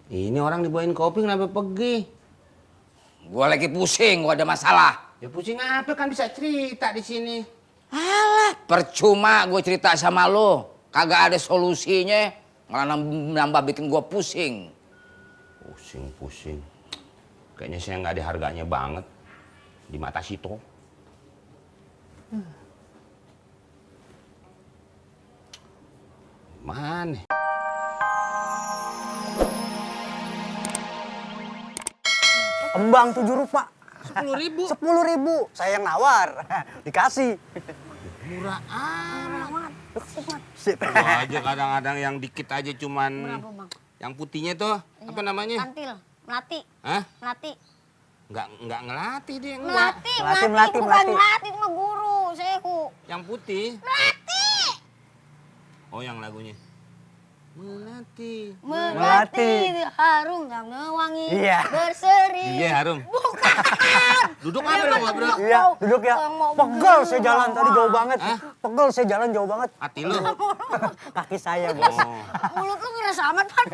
Ini orang dibawain kopi kenapa pergi? Gua lagi pusing, gua ada masalah. Ya pusing apa kan bisa cerita di sini. Alah, percuma gue cerita sama lo. Kagak ada solusinya, malah nambah bikin gua pusing. Pusing. Kayaknya saya nggak ada harganya banget di mata Sito. Mana? Kembang 7 rupa. 10.000. 10.000. Saya yang nawar. Dikasih. Murah amat. Sip. Gua aja kadang-kadang yang dikit aja cuman Berapa, Bang? yang putihnya tuh apa namanya? Kantil, melati. Hah? Melati. Nggak ngelatih dia enggak. Melati, Melati, melati, bukan melati. melati, itu mah guru, seku. Yang putih. Melati. Oh, yang lagunya. Melati. Melati, harum dan wangi. Iya. Berseri. Iya, harum. Bukan. Duduk apa dong, Bro? Iya, duduk ya. Pegel saya jalan tadi jauh banget. Hah? Pegel saya jalan jauh banget. Hati lu. Kaki saya, Bos. Oh. Mulut lu ngerasa amat, Pan.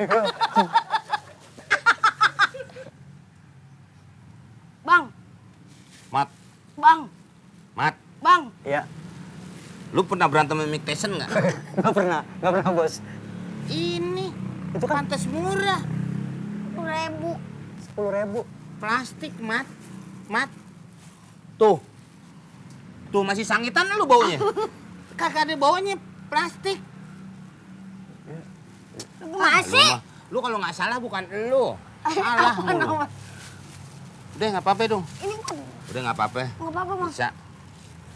Bang, Mat, bang, Mat. bang. Iya. Lu pernah berantem sama Mick Tyson nggak? Enggak pernah, Bos. Ini Itu kan pantas murah. 10.000. 10.000. Plastik, Mat. Tuh. Tuh masih sangitan lu baunya. Kagak ada baunya, plastik. Masih? Lu kalau nggak salah bukan lu. Salah mulu. Udah nggak apa-apa dong. Ini kok Udah nggak apa-apa. nggak apa-apa, Bang. Bisa.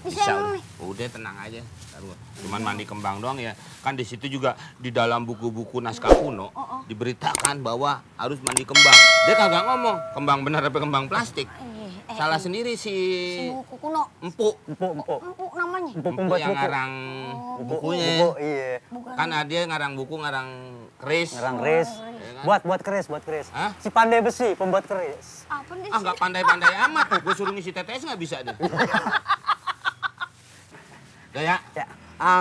Bisa emang udah. nih. Udah tenang aja. Cuman mandi kembang doang ya. Kan di situ juga di dalam buku-buku naskah kuno diberitakan bahwa harus mandi kembang. Dia kagak ngomong kembang bener apa kembang plastik. Salah sendiri si Si buku kuno. Empuk. Empuk namanya. Empuk Empuk pembuat yang buku. ngarang bukunya. Buku, iya. Kan ada yang ngarang buku, ngarang keris. Ngarang keris. kan? Buat keris. Hah? Si pandai besi, pembuat keris. Apa nih? Ah, nggak pandai-pandai amat. Gue suruh ngisi TTS nggak bisa deh. Udah ya. Ya,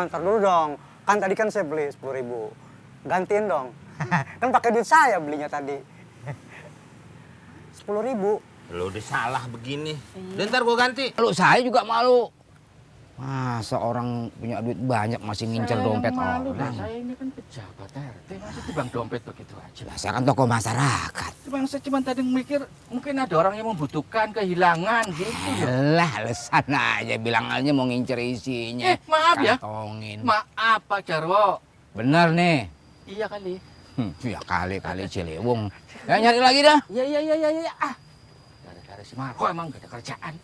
ntar dulu dong. Kan tadi kan saya beli 10.000. Gantiin dong. Kan pakai duit saya belinya tadi. 10.000. Lo udah salah begini. Udah ntar gue ganti. Lu saya juga malu. Masa orang punya duit banyak masih ngincer dompet malu orang. Saya ini kan pejabat RT, masih tibang dompet begitu aja. Lah, saya kan tokoh masyarakat. Saya cuma tadi mikir mungkin ada orang yang membutuhkan kehilangan gitu. Lah, alasan aja bilang aja mau ngincer isinya. Maaf ya. Kantongin. Maaf Pak Jarwo. Bener nih. Iya kali. Ya kali-kali Ciliwung. Ya nyari lagi dah. Iya. Ah, gara-gara si Marco emang gak ada kerjaan.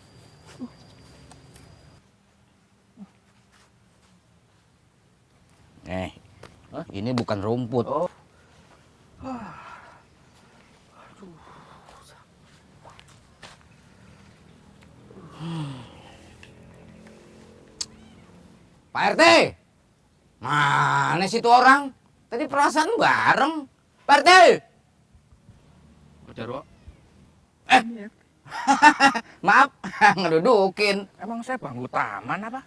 Ini bukan rumput. Oh. Pak RT, mana sih tuh orang? Tadi perasaan bareng. Pak RT. Pak Jarwo. Maaf, ngedudukin. Emang saya bangku taman apa?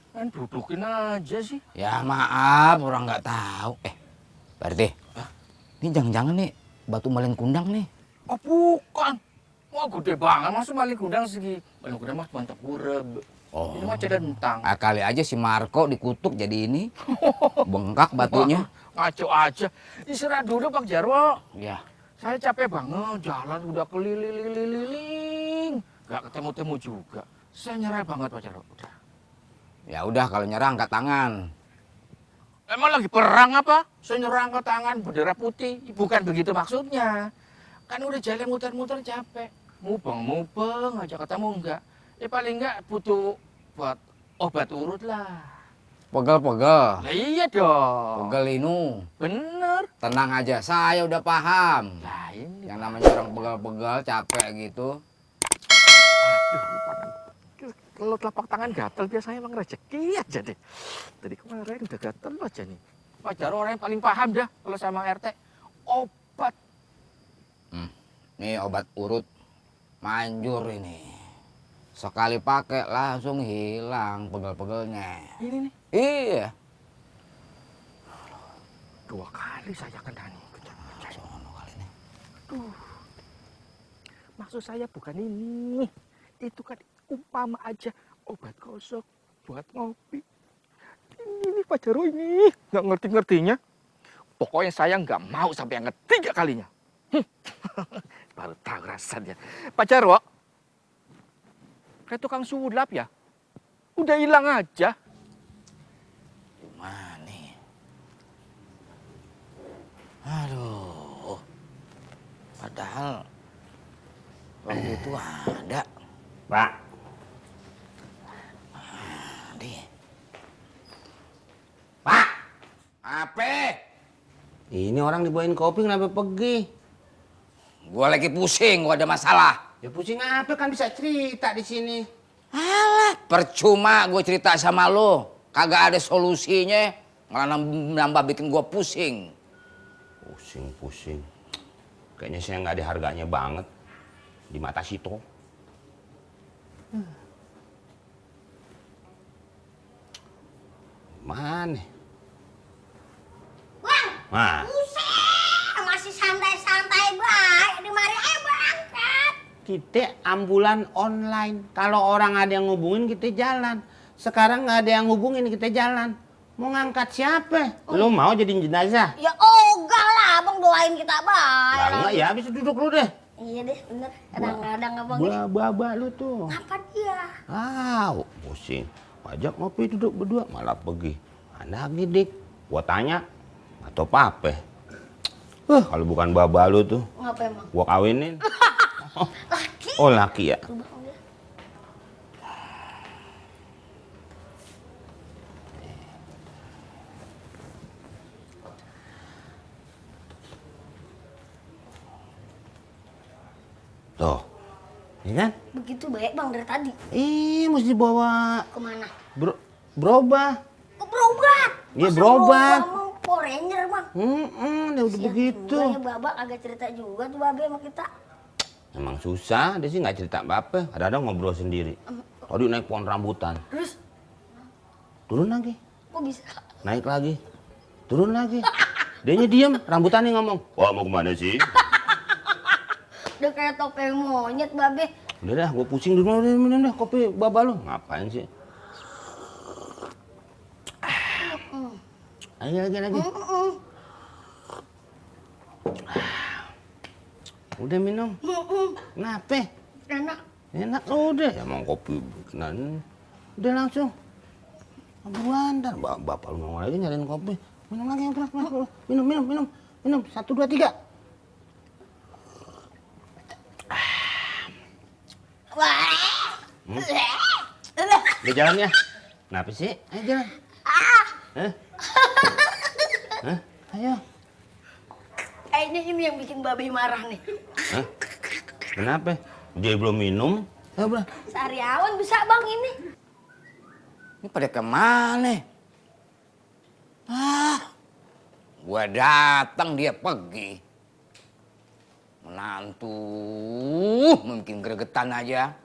Kan dudukin aja sih. Ya maaf, orang nggak tahu. Pak RT, ini jangan-jangan nih batu malin kundang nih. Oh bukan. Wah gede banget, masuk maling gudang segi. Maling gudang mas mantap bureb. Ini mah centang. Kali aja si Marco dikutuk jadi ini. Bengkak batunya. Ngaco aja. Istirahat dulu Pak Jarwo. Ya. Saya capek banget, jalan udah keliling. Gak ketemu-temu juga. Saya nyerah banget Pak Jarwo. Udah. Ya udah kalau nyerah angkat tangan. Emang lagi perang apa? Saya nyerah angkat tangan bendera putih. Bukan begitu maksudnya. Kan udah jalan muter-muter capek. Mubeng aja ketemu enggak. Paling enggak butuh buat obat urut lah. Pegel-pegel. Lah iya dong. Pegel ini. Bener. Tenang aja, saya udah paham. Lah ini. Yang namanya orang pegel-pegel capek gitu. Aduh, tangan. Kalau telapak tangan gatel biasanya emang rezeki aja deh. Tadi kemarin udah gatel aja nih. Pak Jarwo orang yang paling paham dah kalau sama RT. Obat. Nih obat urut manjur ini. Sekali pakai langsung hilang pegel-pegelnya. Ini nih. Iya. 2 kali saya kena nih. Sono kali nih. Aduh. Maksud saya bukan ini. Itu kan umpama aja obat gosok buat ngopi. Ini Pak Jarwo ini nggak ngerti-ngertinya. Pokoknya saya nggak mau sampai yang ketiga kalinya. Baru tahu rasanya. Pak Jarwo, kayak tukang sulap ya? Udah hilang aja. Gimana? Aduh. Padahal waktu itu ada. Pak. Di. Pak. Apa? Ini orang dibawain kopi kenapa pergi? Gua lagi pusing, gua ada masalah. Ya pusing apa kan bisa cerita di sini. Alah, percuma gue cerita sama lo. Kagak ada solusinya. Malah nambah bikin gua pusing. Pusing. Kayaknya saya nggak ada harganya banget di mata Sito. Mana? Bang, Nah, buset, masih santai-santai baik. Di mari ayo berangkat. kita ambulan online. Kalau orang ada yang ngubungin kita jalan. Sekarang nggak ada yang ngubungin kita jalan. Mau ngangkat siapa? Lu mau jadi jenazah? Ya ogah lah, abang doain kita baik. Lah enggak ya, bisa duduk lu deh. Iya deh, bener. Kadang-kadang abang Baba lu tuh. apa dia? Pusing. Pajak ngopi duduk berdua malah pergi. Anak didik. Gua tanya atau pape. Kalau bukan baba lu tuh, Ngapa emang? gua kawinin. Laki. Oh, laki ya. Tuh, Bang, dia. Tuh. Ini kan? Begitu baik bang dari tadi. Mesti bawa Kemana? berubah. Oh, berobat. Iya, Masa berobat. Emang Power Ranger bang. Dia udah begitu. Juga ya babak agak cerita juga tuh babe sama kita. Emang susah, dia sih nggak cerita apa-apa. Kadang-kadang ngobrol sendiri. Tadi naik pohon rambutan. Terus, Turun lagi. kok bisa? Naik lagi. Turun lagi. Dianya diem, rambutannya ngomong. Wah, mau kemana sih? Udah kayak topeng monyet babe. Udah dah, gue pusing dulu. Udah minum dah kopi baba lu. Ngapain sih? Lagi. Udah minum. Kenapa? Enak. Enak udah. Emang kopi bikinan. Udah langsung. Buruan, ntar bapak lu ngomong lagi nyariin kopi. Minum lagi yang keras. Minum. 1, 2, 3. Wah. Udah jalan ya? Kenapa sih? Ayo jalan. Hah? Ayo. Kayaknya ini yang bikin babe marah nih. Hah? Kenapa? Dia belum minum. Ayo, Sariawan bisa bang ini. Ini pada kemana? Gua datang dia pergi. Menantu, mungkin gregetan aja.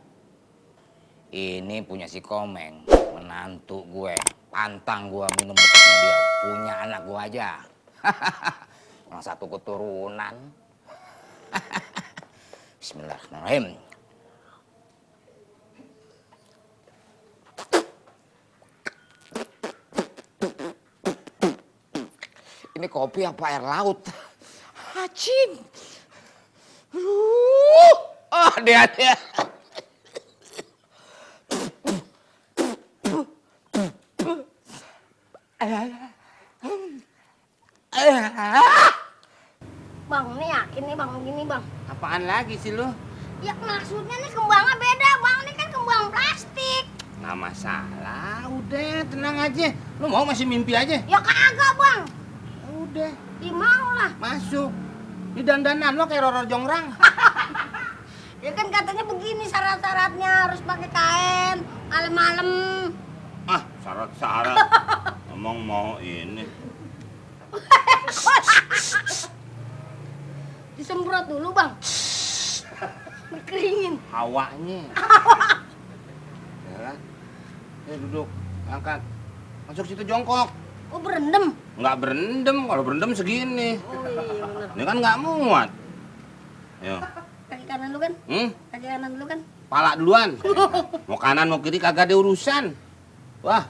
Ini punya si Komeng, menantu gue. Pantang gue minum bekasnya dia. Punya anak gue aja. Yang satu keturunan. Bismillahirrahmanirrahim. Ini kopi apa air laut? Hacim. Dia. Bang, ini yakin nih bang, gini bang. Apaan lagi sih lu? Ya maksudnya nih kembangnya beda bang, ini kan kembang plastik. Nggak masalah, udah tenang aja. Lu mau masih mimpi aja? Ya kagak bang. Udah, Ya mau lah. masuk. Di dandanan lo kayak Roro Jongrang. Ya kan katanya begini syarat-syaratnya harus pakai kain malam-malam. Syarat-syarat. Ngomong mau ini. Disemprot dulu bang. Dikeringin. Hawanya. Ya kan? Ya duduk, angkat. Masuk situ jongkok. Oh berendam. Nggak berendam, kalau berendam segini. Oh iya bener. Ini kan nggak muat. Yo. Kaki kanan lu kan? Kaki kanan lu kan? Pala duluan. Mau kanan mau kiri kagak ada urusan. Wah,